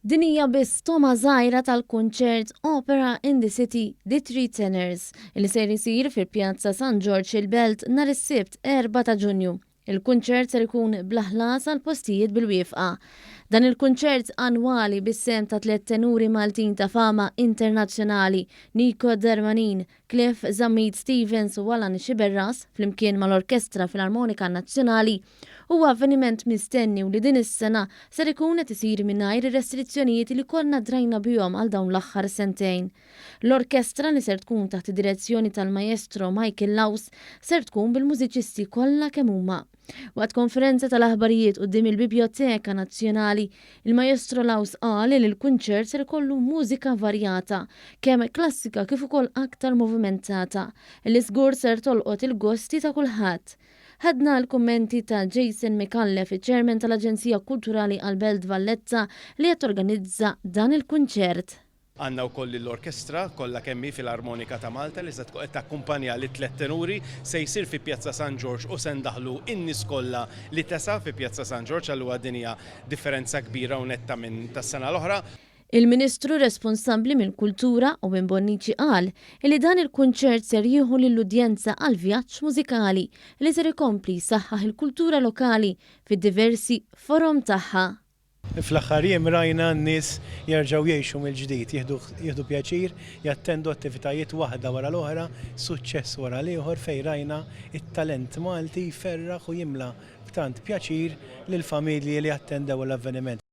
Din hija biss togħma żgħira tal-kunċert Opera in the City, The Three Tenors, li ser isir fil-Pjazza San Ġorġ il-Belt nhar is-Sibt 4 ta' Ġunju. Il-kunċert ser ikun bla ħlas għal postijiet bil-wieqfa. Dan il-kunċert annwali bis-sehem ta' tliet tenuri Maltin ta' fama internazzjonali, Nico Darmanin, Cliff Zammit Stevens u Alan Sciberras, flimkien mal-Orkestra Filarmonika Nazzjonali, huwa avveniment mistenni u li din is-sena ser ikun qed isir mingħajr ir-restrizzjonijiet li konna drajna bihom għal dawn l-aħħar sentejn. L-orkestra li ser tkun taħt id-direzzjoni tal-Maestro Michael Laus ser tkun bil-mużiċisti kollha kemm huma. Waqt konferenza tal-aħbarijiet quddiem il-Bibljoteka Nazzjonali, il-Maestro Laus qal li l-kunċert ser ikollu mużika varjata, kemm klassika kif ukoll aktar movimentata, li żgur ser tolqot il-gosti ta' kulħadd. Ħadna l-kummenti ta' Jason Micallef, iċ-Chairman tal-Aġenzija Kulturali għall-Belt Valletta li qed torganizza dan il-kunċert. Għandna wkoll l-orkestra kollha kemm hi Filarmonika ta' Malta li se tkun qed takkumpanja lit-tliet tenuri. Se jsir fi Pjazza San Ġorġ u se ndaħħlu n-nies kollha li tesa' fi Pjazza San Ġorġ, allura din hija differenza kbira u netta minn tas-sena l-oħra. Il-Ministru responsabbli mill-Kultura, Owen Bonnici qal li dan il-kunċert ser jieħu lill-udjenza għal vjaġġ mużikali li ser ikompli jsaħħaħ il-kultura lokali fid-diversi forom tagħha. Fl-aħħar jiem rajna n-nies jerġgħu jgħixu mill-ġdid, jieħdu pjaċir jattendu attivitajiet waħda wara l-oħra, suċċess wara l-ieħor fejn rajna t-talent Malti jferraħ u jimla b'tant pjaċir lill-familji li attendew l-avveniment.